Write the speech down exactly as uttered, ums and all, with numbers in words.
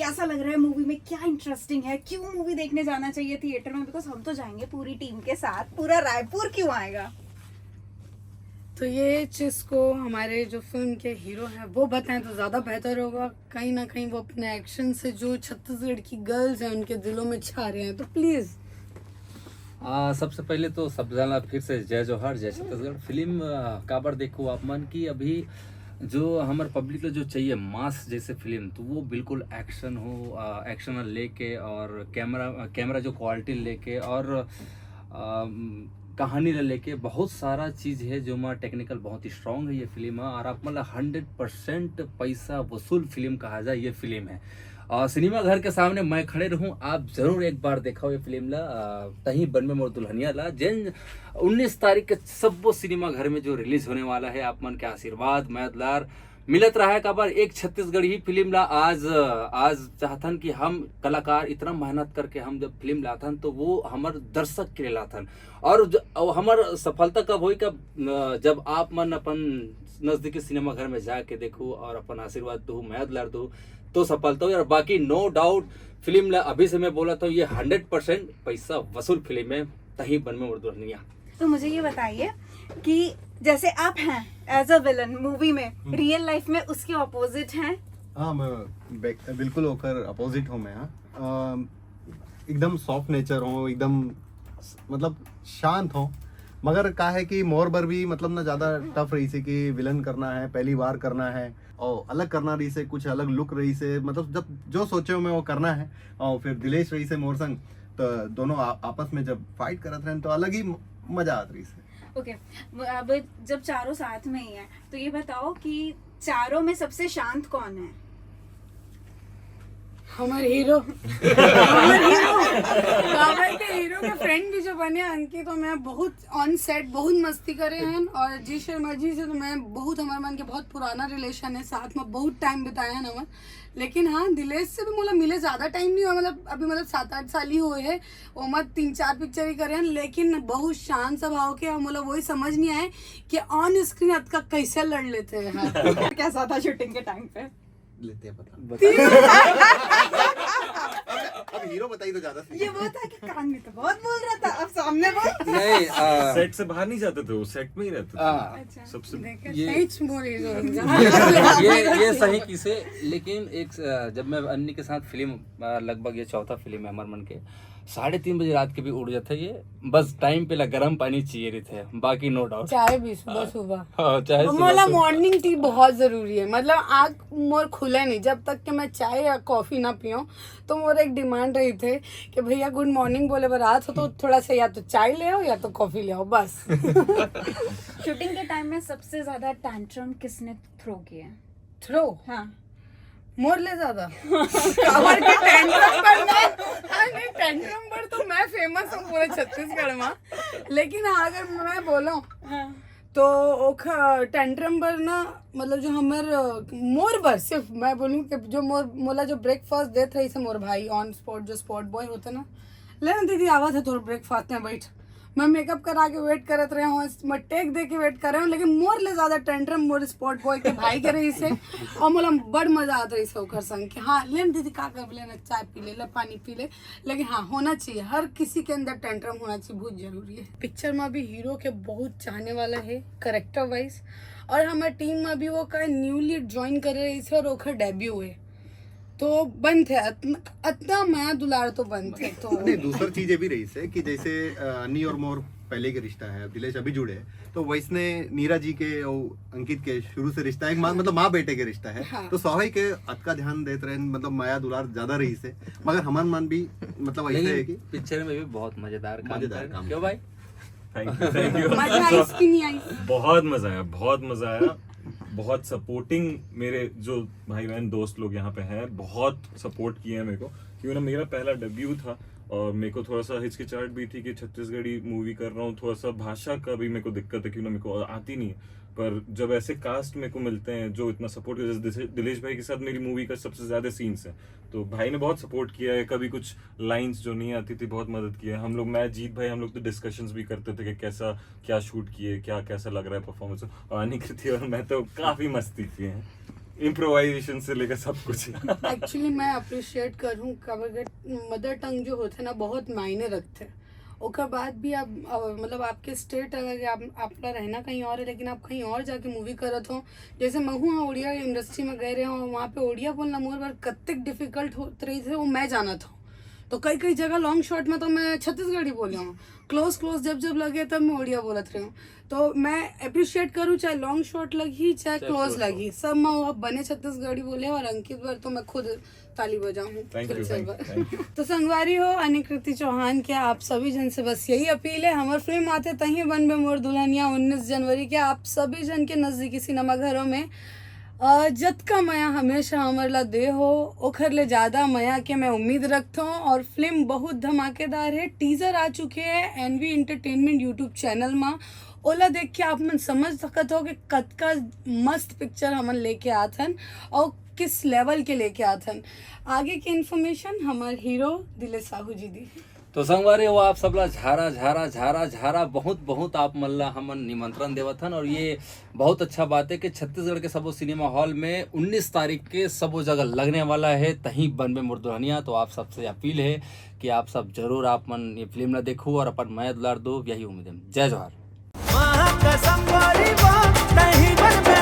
कैसा लग रहा है मूवी में, क्या इंटरेस्टिंग है, क्यों मूवी देखने जाना चाहिए थिएटर में? बिकॉज हम तो जाएंगे पूरी टीम के साथ, पूरा रायपुर क्यों आएगा? तो ये चीज को हमारे जो फिल्म के हीरो हैं वो बताएं तो ज्यादा बेहतर होगा। कहीं ना कहीं वो अपने एक्शन से जो छत्तीसगढ़ की गर्ल्स हैं उनके दिलों में छा रहे हैं, तो प्लीज। आ, सबसे पहले तो सब जना फिर से जय जोहार, जय छत्तीसगढ़। फिल्म आ, काबर देखो आप मन की अभी जो हमर पब्लिक ला जो चाहिए मास जैसे फिल्म, तो वो बिल्कुल एक्शन हो, एक्शन लेके और कैमरा कैमरा जो क्वालिटी लेके और आ, कहानी ला लेके बहुत सारा चीज़ है जो मा टेक्निकल बहुत ही स्ट्रॉन्ग है ये फिल्म है। और आप मतलब हंड्रेड परसेंट पैसा वसूल फिल्म कहा जाए ये फिल्म है। और सिनेमा घर के सामने मैं खड़े रहूं, आप जरूर एक बार देखो ये फिल्म ला। आ, तही बन में मोर दुल्हनिया ला जेन उन्नीस तारीख के सब्बो सिनेमा घर में जो रिलीज होने वाला है, आप मन के आशीर्वाद मया दुलार मिलत रहा है। काबर एक छत्तीसगढ़ी फिल्म ला आज आज चाहथन कि हम कलाकार इतना मेहनत करके हम जब फिल्म लाथन तो वो हमर दर्शक के लिए लाथन। और ज, और हमर सफलता कब होई, कब अ, जब आप मन अपन नजदीकी सिनेमा घर में जाके देखो और अपन आशीर्वाद दो, मया दुलार दो, तो सफलता हो। और बाकी नो डाउट फिल्म ला अभी से मैं बोला था, ये हंड्रेड परसेंट पैसा वसूल फिल्म है। तही बन में मोर दुल्हनिया। तो मुझे ये बताइए कि जैसे आप हैं एज अ विलन मूवी में, रियल लाइफ में उसके अपोजिट हैं। हाँ, मैं बे- बिल्कुल ओकर अपोजिट हूँ मैं। हाँ, अम, एकदम सॉफ्ट नेचर हूँ, एकदम स- मतलब शांत हूँ। मगर का है कि मोर बर भी मतलब ना ज़्यादा टफ रहिसे कि विलन करना है, पहली बार करना है और अलग करना रहिसे, कुछ अलग लुक रहिसे, मतलब जब जो सोचे हो मैं वो करना है। और फिर दिलेश रहिसे मोर संग, तो दोनों आ, आपस में जब फाइट करत रहन तो अलग ही म- मजा आत रहिसे। ओके, अब जब चारों साथ में ही है तो ये बताओ कि चारों में सबसे शांत कौन है? हमारे हीरो हमारे हीरो हमारे के हीरो के फ्रेंड भी जो बने अंकित और मैं बहुत ऑन सेट बहुत मस्ती करे हैं। और जी शर्मा जी से तो मैं बहुत हमारे मन के बहुत पुराना रिलेशन है, साथ में बहुत टाइम बिताए हैं हमर। लेकिन हाँ, दिलेश से भी मोला मिले ज्यादा टाइम नहीं हुआ, मतलब अभी मतलब सात आठ साल ही हुए हैं। वो मत तीन चार पिक्चर ही करे हैं, लेकिन बहुत शांत स्वभाव के। और मोला वही समझ नहीं आए कि ऑन स्क्रीन अतका कैसे लड़ लेते हैं। कैसा था शूटिंग के टाइम पे? लेते हैं पता। अब हीरो बताइए तो ज्यादा सही। ये वो था कि कान में तो बहुत बोल रहा था, अब सामने बोल। नहीं आ, सेट से बाहर नहीं जाते थे, वो सेट में ही रहते थे। आ, अच्छा। सबसे देखा, ये- सही बोल रही हो। ये ये सही किसे। लेकिन एक अ, जब मैं अन्नी के साथ फिल्म अ, लगभग ये चौथा फिल्म है हमारे मन के, साढ़े तीन बजे रात के भी उठ जाता है ये। बस टाइम पे ला गर्म पानी चाहिए रहते हैं, बाकी नो डाउट। चाय भी सुबह सुबह। हाँ, चाहे सुबह मोला से- मॉर्निंग टी बहुत जरूरी है, मतलब आँख मोर खुले नहीं जब तक कि मैं चाय या कॉफी ना पीऊँ। तो मोर एक डिमांड रही थे कि भैया गुड मॉर्निंग बोले बर आत हो तो थोड़ा सा या तो चाय ले आओ या तो कॉफी ले आओ बस। शूटिंग के टाइम में सबसे ज्यादा टैंट्रम किसने थ्रो किया है? थ्रो हाँ। मोर ले ज्यादा। काबर के टैंट्रम पर मैं, अरे टैंट्रम पर तो मैं फेमस हूँ पूरे छत्तीसगढ़ में। लेकिन हाँ, अगर मैं बोलूँ हाँ। तो ओखा टैंट्रम पर ना, मतलब जो हमर अ, मोर बर सिर्फ मैं बोलूँ कि जो मोर मोला जो ब्रेकफास्ट देत रहिसे मोर भाई ऑन स्पॉट, जो स्पॉट बॉय होते ना, ले ना दीदी आवा था थोड़ा ब्रेकफास्ट में बैठ। मैं मेकअप करा के वेट करत रहे हूँ, मैं टेक दे के वेट कर रहे हूँ, लेकिन मोर ले ज्यादा टैंट्रम मोर स्पॉट बॉय के भाई के रहिसे। और मोला बड़ मजा आत रहिसे ओकर संग कि हाँ ले ना दीदी का कर, ले ना चाय पी ले, ले पानी पी ले। लेकिन हाँ, होना चाहिए, हर किसी के अंदर टैंट्रम होना चाहिए, बहुत जरूरी है। पिक्चर में भी हीरो के बहुत चाहने वाला है करेक्टर वाइज। और हमारे टीम में भी वो का न्यूली ज्वाइन कर रहिसे और ओकर डेब्यू है, तो बनते अतना, अतना मया दुलार तो बनते तो नहीं, दूसर चीज ये भी रहिसे कि जैसे अ, अन्नी और मोर पहले के रिश्ता है, दिलेश अभी जुड़े हैं, तो वैसने नीरा जी के और अंकित के शुरू से रिश्ता है, एक माँ, मतलब माँ बेटे के रिश्ता है। हाँ। तो स्वाभाविक है अतका ध्यान देत रहे, मतलब मया दुलार ज्यादा रहिसे। मगर हमर मन भी मतलब ऐसे है लेकिन कि पिक्चर में भी बहुत मजेदार काम मजेदार कर- काम क्यों कर- भाई? Thank you, thank you. मजा आई कि नहीं आई? बहुत मजा आया, बहुत मजा आया। बहुत सपोर्टिंग मेरे जो भाई बहन दोस्त लोग यहाँ पे हैं, बहुत सपोर्ट किए हैं मेरे को, क्योंकि ना मेरा पहला डेब्यू था और मेरे को थोड़ा सा हिचकिचाहट भी थी कि छत्तीसगढ़ी मूवी कर रहा हूँ, थोड़ा सा भाषा का भी मेरे को दिक्कत है क्योंकि ना मेरे को आती नहीं है। पर जब ऐसे कास्ट मेरे को मिलते हैं जो इतना सपोर्ट, जैसे दिलेश भाई के साथ मेरी मूवी का सबसे ज्यादा सीन्स है, तो भाई ने बहुत सपोर्ट किया है। कभी कुछ लाइंस जो नहीं आती थी, बहुत मदद की है। हम लोग, मैं, जीत भाई, हम लोग तो डिस्कशंस भी करते थे कि कैसा क्या शूट किए, क्या कैसा लग रहा है परफॉर्मेंस। और अनिकृति और मैं तो काफी मस्ती किए हैं। इम्प्रोवाइजेशन से लेकर सब कुछ। एक्चुअली मैं अप्रिशिएट करूँ, काबर के मदर टंग जो होथे ना, बहुत मायने रखथे। ओकर बाद भी आप अ, मतलब आपके स्टेट अलग है, आप आपका रहना कहीं और है, लेकिन आप कहीं और जाके मूवी करत हो। जैसे महू ह उड़िया इंडस्ट्री में गए रहे हो, वहाँ पे उड़िया बोलना मोर बर कतेक डिफिकल्ट होत रहिथे, वो मैं जानत हूँ। तो कई कई जगह लॉन्ग शॉट में तो मैं छत्तीसगढ़ी बोले हूँ, क्लोज क्लोज जब जब लगे तब मैं उड़िया बोलत रहे हूँ। तो मैं अप्रिशिएट करूँ, चाहे लॉन्ग शॉट लगी, चाहे चाहे क्लोज क्लोज लगी, सब में वो बने छत्तीसगढ़ी बोले, और अंकित बर तो मैं खुद ताली बजाऊँ। Thank you, picture thank you, बर। thank you। तो संगवारी हो, अनिकृति चौहान के आप सभी जन से बस यही अपील है, हमर फिल्म आथे तहीं बनबे मोर दुल्हनिया उन्नीस जनवरी के आप सभी जन के नजदीकी सिनेमा घरों में अ, जतका मया हमेशा हमर ला दे हो, ओखर ले ज्यादा मया के मैं उम्मीद रखथों। और फिल्म बहुत धमाकेदार है, टीजर आ चुके हैं एनवी एंटरटेनमेंट यूट्यूब चैनल मा। ओला देख के आप मन समझ सकत हो कि कतका मस्त पिक्चर हमन लेके आथन और किस लेवल के लेके आथन। आगे के इन्फॉर्मेशन हमर हीरो दिलेश साहू जी दी। तो संगवारी हो, आप सबला झारा झारा झारा झारा बहुत बहुत आप मन ला हमन निमंत्रण देवत हन। और ये बहुत अच्छा बात है कि छत्तीसगढ़ के सबो सिनेमा हॉल में उन्नीस तारीख के सबो जगह लगने वाला है तहीं बनबे मोर दुल्हनिया। तो आप सबसे अपील है कि आप सब जरूर आप मन ये फिल्म ला देखो और अपन मया दुलार दो, यही उम्मीद है। जय जोहार। माँ कसम गोरी बा, तहीं बनबे